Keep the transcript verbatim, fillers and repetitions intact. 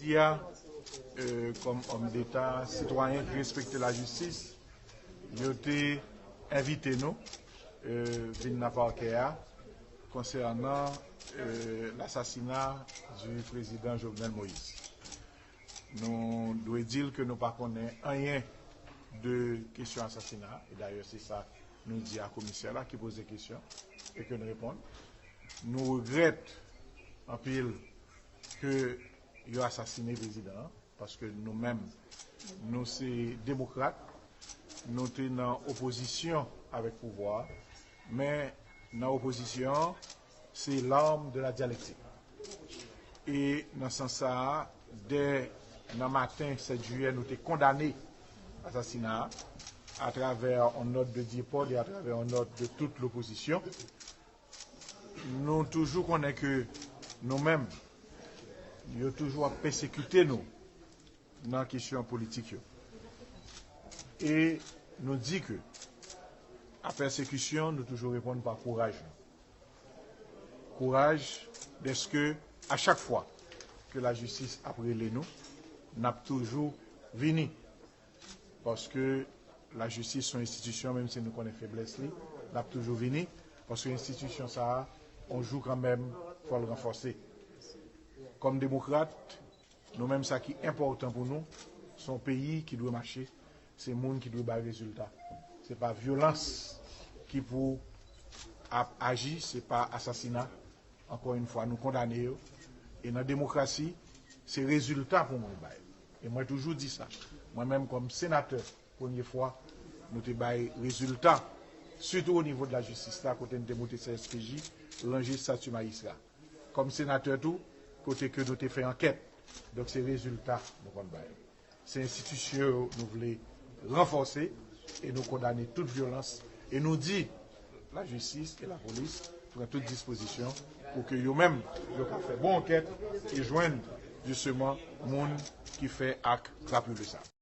Jodi a, euh, kòm òm deta, sitwayen ki respekte lajistis, yo te envite nou, euh, vin nan pakè a konsènan, euh, lasasina di prezidan Jovenel Moïse. Nou dwe di l ke nou pa konnen anyen de kesyon asasina a, e dayè se sa nou di a komisè la ki poze kesyon e ke n reponn. Nou regrèt anpil ke yo asasine prezidan an, paske nou menm, nou se demokrat, nou te nan opozisyon avèk pouvwa a, men nan opozisyon an, se l'arme de la dialectique. E nan sans sa a, dè nan maten sèt jiyè, nou te kondane asasina a atravè yon nòt de depò e atravè yon nòt de tout lopozisyon. Nou toujou konnen ke nou menm, yo toujou ap pèsekite nou nan kesyon politik yo. E nou di ke a pèsekisyon, nou toujou reponn pa kouraj nou. Kouraj, dèske a chak fwa ke lajistis ap rele nou, n ap toujou vini. Paske lajistis se yon enstitisyon, menm si nou konnen feblès li, l ap toujou vini. Paske enstitisyon sa a, yon jou kanmenm, fò l ranfòse. Kòm demokrat, nou menm, sa ki enpòtan pou nou, se yon peyi ki dwe mache, se moun ki dwe bay rezilta. Se pa vyolans ki pou ap aji, se pa asasina. Ankò yon fwa, nou kondane yo. E nan demokrasi, se rezilta pou moun bay. E mwen toujou di sa. Mwen menm kòm senatè, premye fwa, nou te bay rezilta, sitou o nivo de lajistis la, kote n te moute C S P J, ranje estati majistra. Kòm senatè tou, kote ke nou te fè ankèt. Donk, se rezilta nou konn bay. Se enstitisyon yo nou vle ranfòse e nou kondane tout vyolans e nou di lajistis e lapolis pran tout dispozisyon pou ke yo menm, yo ka fè bon ankèt e jwenn, jisteman, moun ki fè ak krapule sa.